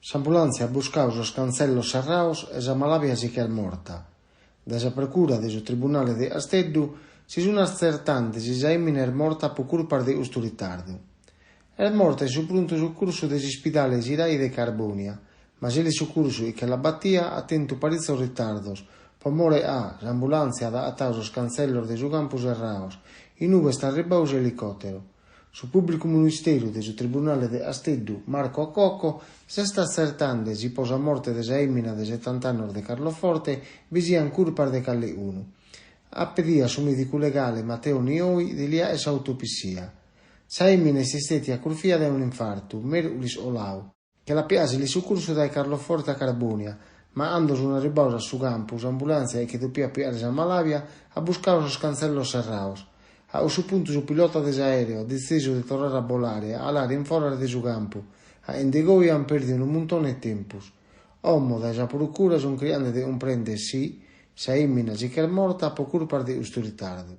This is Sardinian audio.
S'ambulàntzia at buscadu sos cantzellos serrados e sa malàvia si ch'est morta. Dae sa Procura de su Tribunale de Casteddu si sunt atzertende si sa èmina est morta pro curpas de custu ritardu. Est morta in su pruntu sucursu de s'ispidale Sirai de Carbònia, ma s'elisucursu chi che l'at batia at tentu paritzos ritardos, pro more a s'ambulàntzia at agatadu sos cantzellos de su campu serrados, in ue est arribadu s'elicòteru. Su pùblicu ministeru de su Tribunale de Casteddu, Marco Cocco, s'est atzertende si pro sa morte de sa èmina de setant'annos de Carloforte bi siant curpas de calicunu. At pedidu a su mèdicu legale Matteo Nioi de li fàghere s'autopsia. Sa èmina est istètia corfia dae un'infartu, mèrcuris coladu. Che l'at pigada s'elisucursu dae Carloforte a Carbònia, ma cando sunt arribados a su campu, s'ambulàntzia chi depiat pigare sa malàvia at buscadu sos cantzellos serrados. A cussu puntu su pilota de s'aèreu at detzisu de torrare a bolare e a calare in foras de su campu, faghende goi ant pèrdidu unu muntone de tempus. Como dae sa procura sunt chirchende de cumprèndere si sa èmina si ch'est morta pro curpas de custu ritardu.